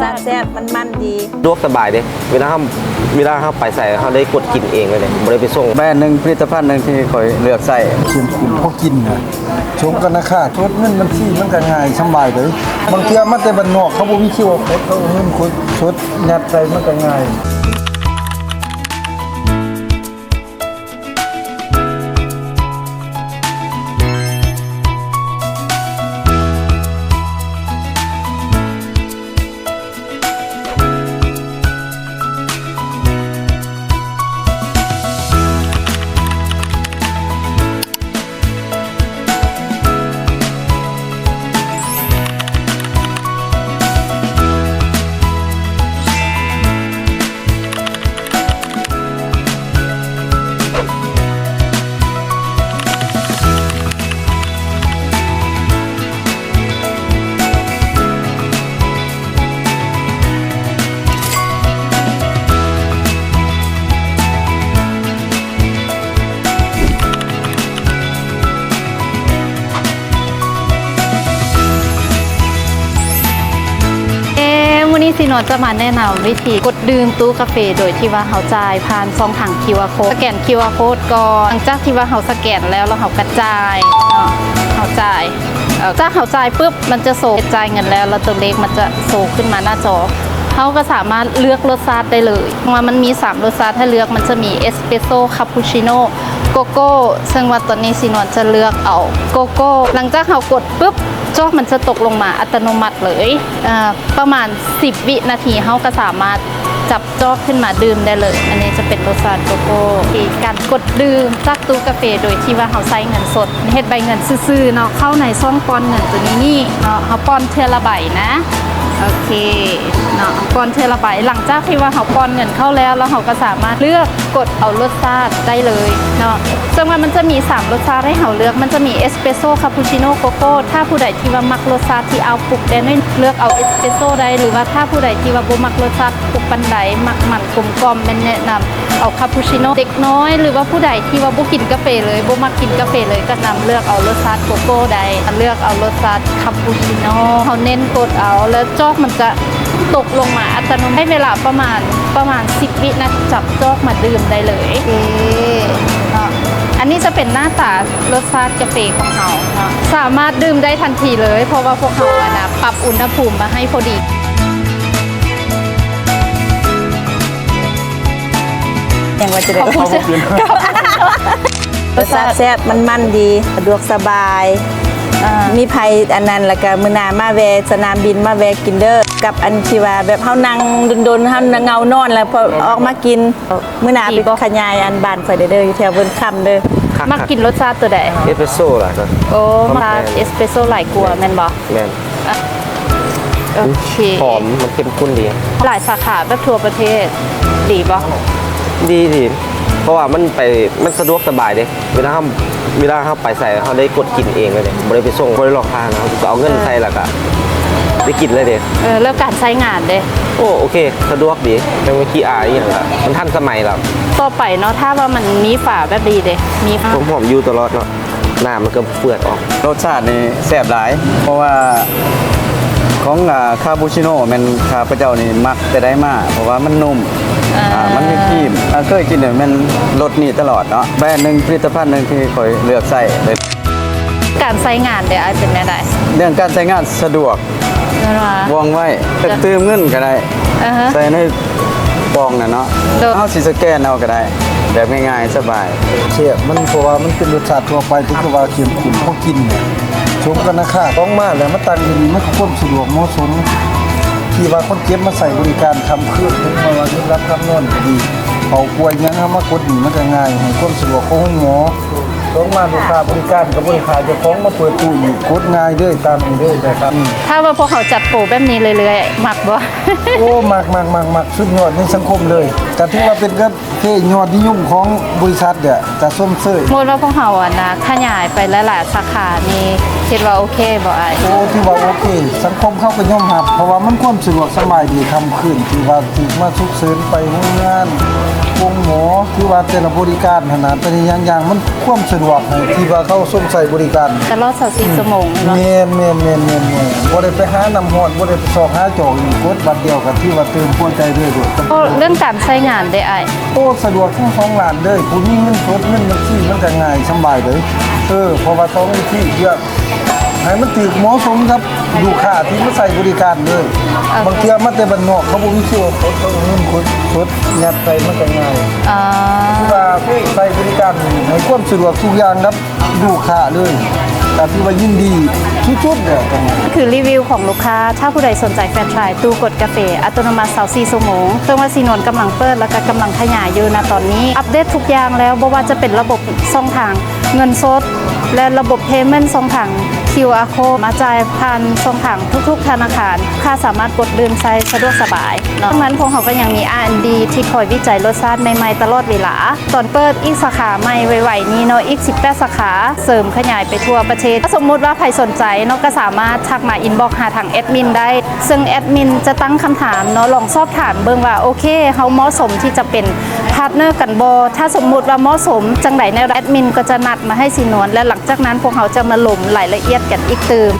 ຊາດແຊບ ມັນມັນດີ ສະດວກສະບາຍເດ້ ເວລາເຮົາ ເວລາເຮົາໄປໃສ ເຮົາໄດ້ກົດກິນເອງເລີຍເດ້ ບໍ່ໄດ້ໄປສົ່ງ. ແບຣນໜຶ່ງ ຜະລິດຕະພັນໜຶ່ງທີ່ຂ້ອຍເລືອກໃຊ້ ເຂັ້ມຂຸ້ນພໍກິນນະ ສົມກັບລາຄາ ກົດເງິນບັນຊີມັນກໍງ່າຍ ສະບາຍເດ້. ບາງເທື່ອມາແຕ່ບ້ານນອກ ເຂົາບໍ່ມີຄິວອາໂຄດ ເຂົາເອົາເງິນກົດສົດຍັດໃສ່ ມັນກໍງ່າຍ. ເອ ມື້ນີ້ສີນວນຈະມາແນະນຳວິທີກົດດື່ມຕູ້ກາເຟ ໂດຍທີ່ວ່າເຮົາຈ່າຍຜ່ານຊ່ອງທາງຄິວອາໂຄດ ສະແກນຄິວອາໂຄດກ່ອນ. ຫຼັງຈາກທີ່ວ່າເຮົາສະແກນແລ້ວ ແລ້ວເຮົາກໍຈ່າຍເນາະ ເຮົາຈ່າຍ ເອີ ຈາກເຮົາຈ່າຍປຶບ ມັນຈະໂຊ ຈ່າຍເງິນແລ້ວ ແລ້ວຕົວເລກມັນຈະໂຊຂຶ້ນມາໜ້າຈໍ. ເຮົາກໍສາມາດເລືອກລົດຊາດໄດ້ເລີຍ ເພາະວ່າມັນມີສາມລົດຊາດໃຫ້ເລືອກ ມັນຈະມີເອສເປຣສໂຊ ຄາປູຊິໂນ ໂກໂກ້ ເຊິ່ງວ່າຕອນນີ້ສີນວນຈະເລືອກເອົາໂກໂກ້. ຫຼັງຈາກເຮົາກົດປຶບ ຈອກມັນຈະຕົກລົງມາອັດຕະໂນມັດເລີຍ ເອີ ປະມານສິບວິນາທີ ເຮົາກໍສາມາດຈັບຈອກຂຶ້ນມາດື່ມໄດ້ເລີຍ. ອັນນີ້ຈະເປັນລົດຊາດໂກໂກ້ ທີ່ການກົດດື່ມຈາກຕູ້ກາເຟ ໂດຍທີ່ວ່າເຮົາໃຊ້ເງິນສົດ ເຮັດໃບເງິນຊື່ໆເນາະ ເຂົ້າໃນຊ່ອງປ້ອນເງິນຕົວນີ້ນີ້ເນາະ ເຮົາປ້ອນເທື່ອລະໃບນະ. ໂອເຄເນາະ ປ້ອນເທື່ອລະໃບ. ຫຼັງຈາກທີ່ວ່າເຮົາປ້ອນເງິນເຂົ້າແລ້ວ ແລ້ວເຮົາກໍສາມາດເລືອກກົດເອົາລົດຊາດໄດ້ເລີຍເນາະ. ເຊິ່ງວ່າມັນຈະມີສາມລົດຊາດໃຫ້ເຮົາເລືອກ ມັນຈະມີເອສເປຣສໂຊ ຄາປູຊິໂນ ໂກໂກ້. ຖ້າຜູ້ໃດທີ່ວ່າມັກລົດຊາດທີ່ອ້າວປຸກແດ່ໜ້ອຍ ເລືອກເອົາເອສເປຣສໂຊໄດ້ ຫຼືວ່າຖ້າຜູ້ໃດທີ່ວ່າບໍ່ມັກລົດຊາດປຸກປານໃດ ມັກມັນກົມກ່ອມ ແມ່ນແນະນຳເອົາຄາປູຊິໂນ. ເດັກນ້ອຍ ຫຼືວ່າຜູ້ໃດທີ່ວ່າບໍ່ກິນກາເຟເລີຍ ບໍ່ມັກກິນກາເຟເລີຍ ກໍນຳເລືອກເອົາລົດຊາດໂກໂກ້ໄດ້ ເລືອກເອົາລົດຊາດຄາປູຊິໂນ. ເຮົາເນັ້ນກົດເອົາ ແລ້ວຈອກມັນຈະຕົກລົງມາອັດຕະໂນມັດ ໃຊ້ເວລາປະມານ ປະມານສິບວິນາທີ ຈັບຈອກມາດື່ມໄດ້ເລີຍ. ໂອເຄເນາະ ອັນນີ້ຈະເປັນໜ້າຕາລົດຊາດກາເຟຂອງເຮົາເນາະ ສາມາດດື່ມໄດ້ທັນທີເລີຍ ເພາະວ່າພວກເຮົາ ອັນນະ ປັບອຸນຫະພູມມາໃຫ້ພໍດີ. ຍັງວ່າຈະໄດ້ ເຂົ້າບໍ່ເປັນ ລົດຊາດແຊບ ມັນມັນດີ ສະດວກສະບາຍ ອ່າ ມີໃຜອັນນັ້ນ ແລ້ວກະມື້ໜ້າມາແວ່ສະໜາມບິນ ມາແວ່ກິນເດີ ກັບອັນທີ່ວ່າແບບເຮົານັ່ງດົນໆ ເຮົາເຫງົານອນ ແລ້ວພໍອອກມາກິນ. ມື້ໜ້າໄປຂະຫຍາຍອັນບ້ານຂ້ອຍເດີ ຢູ່ແຖວເວີນຄຳເດີ. ມັກກິນລົດຊາດຕົວໃດ? ເອສເປຣສໂຊຫຼາຍກວ່າ. ໂອ້ ມັກເອສເປຣສໂຊຫຼາຍກວ່າແມ່ນບໍ່? ແມ່ນ. ໂອເຄ ຫອມ ມັນເຂັ້ມຂຸ້ນດີ. ຫຼາຍສາຂາແບບທົ່ວປະເທດ ດີບໍ່? ດີ ດີ ເພາະວ່າມັນໄປ ມັນສະດວກສະບາຍເດ້ ເວລາເຮົາ ເວລາເຮົາໄປໃສ ເຮົາໄດ້ກົດກິນເອງເລີຍເດ້ ບໍ່ໄດ້ໄປສົ່ງ ບໍ່ໄດ້ລອກທ່ານ ເຮົາກໍເອົາເງິນໃສ່ ແລ້ວກໍໄດ້ກິນເລີຍເດ້. ເອີ ແລ້ວການໃຊ້ງານເດ້? ໂອ້ ໂອເຄ ສະດວກດີ ແຕ່ວ່າຂີ້ອາຍອີ່ຫຍັງ ມັນທັນສະໄໝແລ້ວ. ຕໍ່ໄປເນາະ ຖ້າວ່າມັນມີຝາແບບນີ້ເດ້ ມີຝາ ຫອມໆຢູ່ຕະຫຼອດເນາະ. ນ້ຳມັນກໍເປືອກອອກ. ລົດຊາດນີ້ແຊບຫຼາຍ ເພາະວ່າຂອງ ອາ ຄາປູຊິໂນແມ່ນຂ້າພະເຈົ້ານີ້ມັກແຕ່ໃດມາ ເພາະວ່າມັນນຸ້ມ ອ່າ ອ່າ ມັນມີຄຣີມ ອ່າ ເຄີຍກິນແລ້ວແມ່ນລົດນີ້ຕະຫຼອດເນາະ. ແບຣນໜຶ່ງ ຜະລິດຕະພັນໜຶ່ງທີ່ຂ້ອຍເລືອກໃຊ້ເລີຍ. ການໃຊ້ງານເດ ອ້າຍ ເປັນແນວໃດ? ເລື່ອງການໃຊ້ງານສະດວກ ແມ່ນວ່າ ວ່ອງໄວ ຈະຕື່ມເງິນກໍໄດ້ ອ່າຮະ ໃສ່ໃນປ່ອງນັ້ນເນາະ ໂດຍ ເຮົາຊິສະແກນເອົາກໍໄດ້ ແບບງ່າຍໆ ສະບາຍ. ແຊບ ມັນ ເພາະວ່າມັນເປັນລົດຊາດທົ່ວໄປ ກໍຄືວ່າເຂັ້ມຂຸ້ນ ພໍກິນ ສົມກັບລາຄາ. ຂອງມາແລ້ວມາຕັ້ງຢູ່ນີ້ ມັນກໍຄວາມສະດວກເໝາະສົມ ທີ່ວ່າຄົນເຈັບມາໃຊ້ບໍລິການຄ່ຳຄືນ ເຖິງວ່າເລື່ອງຫຼັບຄຳນອນກໍດີ ເຂົ້າປ່ວຍຫຍັງ ເຮົາມາກົດນີ້ ມັນກໍງ່າຍ ໃຫ້ຄວາມສະດວກຂອງໂຮງໝໍ. ລົງມາລູກຄ້າບໍລິການກໍບໍ່ໄດ້ຖ້າເຈົ້າຂອງມາເປີດຕູ້ອີກ ກົດງ່າຍເລີຍ ຕາມນີ້ເລີຍນະຄັບ. ຖ້າວ່າພວກເຮົາຈັດໂປແບບນີ້ເລື້ອຍໆ ມັກບໍ່? ໂອ້ ມັກໆໆໆ ສຸດຍອດໃນສັງຄົມເລີຍ ກໍຖືວ່າເປັນກາເຟຍອດນິຍົມຂອງບໍລິສັດເດ ຈະຊົມເຊີຍ. ສົມມຸດວ່າພວກເຮົາ ອັນນະ ຂະຫຍາຍໄປຫຼາຍໆສາຂານີ້ ຄິດວ່າໂອເຄບໍ່ອ້າຍ? ໂອ້ ຖືວ່າໂອເຄ, ສັງຄົມເຂົາກໍຍອມຮັບ ເພາະວ່າມັນຄວາມສະດວກສະບາຍດີ, ຄ່ຳຄືນຖືວ່າຖືກມາສຸກເສີນໄປໂຮງງານ ໂຮງໝໍ, ຖືວ່າແຕ່ລະບໍລິການຫັ້ນນະ ແຕ່ລະຢ່າງໆ ມັນຄວາມສະດວກໃຫ້ທີ່ວ່າເຂົາຊົມໃຊ້ບໍລິການ ຕະຫຼອດຊາວສີ່ຊົ່ວໂມງເນາະ. ແມ່ນໆໆໆໆ ບໍ່ໄດ້ໄປຫານ້ຳຮ້ອນ ບໍ່ໄດ້ໄປຊອກຫາຈອກອີກ, ກົດບັດດຽວກໍຖືວ່າຕື່ມຫົວໃຈເລີຍໂລດ. ໂອ້ ເລື່ອງການໃຊ້ງານເດ້ອ້າຍ? ໂອ້ ສະດວກທັງສອງດ້ານເລີຍ, ຜູ້ມີເງິນສົດ ເງິນບັນຊີມັນກໍງ່າຍສະບາຍເດ້. ເອີ ເພາະວ່າຕ້ອງມີທີ່ເພື່ອ ໃຫ້ມັນຖືກເໝາະສົມກັບລູກຄ້າທີ່ມາໃຊ້ບໍລິການເດີ. ໂອເຄ. ບາງເທື່ອມາແຕ່ບ້ານນອກ ເຂົາບໍ່ມີເຄື່ອງສົດ ເຂົາເອົາເງິນສົດຍັດໃສ່ ມັນກໍງ່າຍ. ອໍ ຄືວ່າໃຊ້ບໍລິການໃຫ້ຄວາມສະດວກທຸກຢ່າງກັບລູກຄ້າເລີຍ, ກໍຖືວ່າຍິນດີສຸດໆແລ້ວ. ຄືຣີວິວຂອງລູກຄ້າ, ຖ້າຜູ້ໃດສົນໃຈແຟຣນໄຊສ໌ຕູ້ກົດກາເຟອັດຕະໂນມັດຊາວສີ່ຊົ່ວໂມງ, ເຊິ່ງວ່າສີນວນກຳລັງເປີດ ແລ້ວກໍກຳລັງຂະຫຍາຍຢູ່ນະຕອນນີ້, ອັບເດດທຸກຢ່າງແລ້ວ, ບໍ່ວ່າຈະເປັນລະບົບຊ່ອງທາງ ເງິນສົດ ແລະ ລະບົບເພເມັນຊ່ອງທາງຄິວອາໂຄດ ມາຈ່າຍຜ່ານຊ່ອງທາງທຸກໆທະນາຄານ, ລູກຄ້າສາມາດກົດດື່ມໃຊ້ສະດວກສະບາຍເນາະ. ນອກນັ້ນພວກເຮົາກໍຍັງມີອາແອນບີທີ່ຄອຍວິໄຈລົດຊາດໃໝ່ໆຕະຫຼອດເວລາ. ຕອນເປີດອີກສາຂາໃໝ່ໄວໆນີ້ເນາະ, ອີກສິບແປດສາຂາ, ເສີມຂະຫຍາຍໄປທົ່ວປະເທດ. ຖ້າສົມມຸດວ່າໃຜສົນໃຈເນາະ, ກໍສາມາດທັກມາອິນບັອກຫາທາງແອດມິນໄດ້, ເຊິ່ງແອດມິນຈະຕັ້ງຄຳຖາມເນາະ, ລອງສອບຖາມເບິ່ງວ່າ ໂອເຄ ເຮົາເໝາະສົມທີ່ຈະເປັນ ພາດເນີກັນບໍ່? ຖ້າສົມມຸດວ່າເໝາະສົມຈັ່ງໃດແນວໃດ, ແອດມິນກໍຈະນັດມາໃຫ້ສີນວນ ແລະ ຫຼັງຈາກນັ້ນພວກເຮົາຈະມາລົມລາຍລະອຽດກັນອີກຕື່ມ.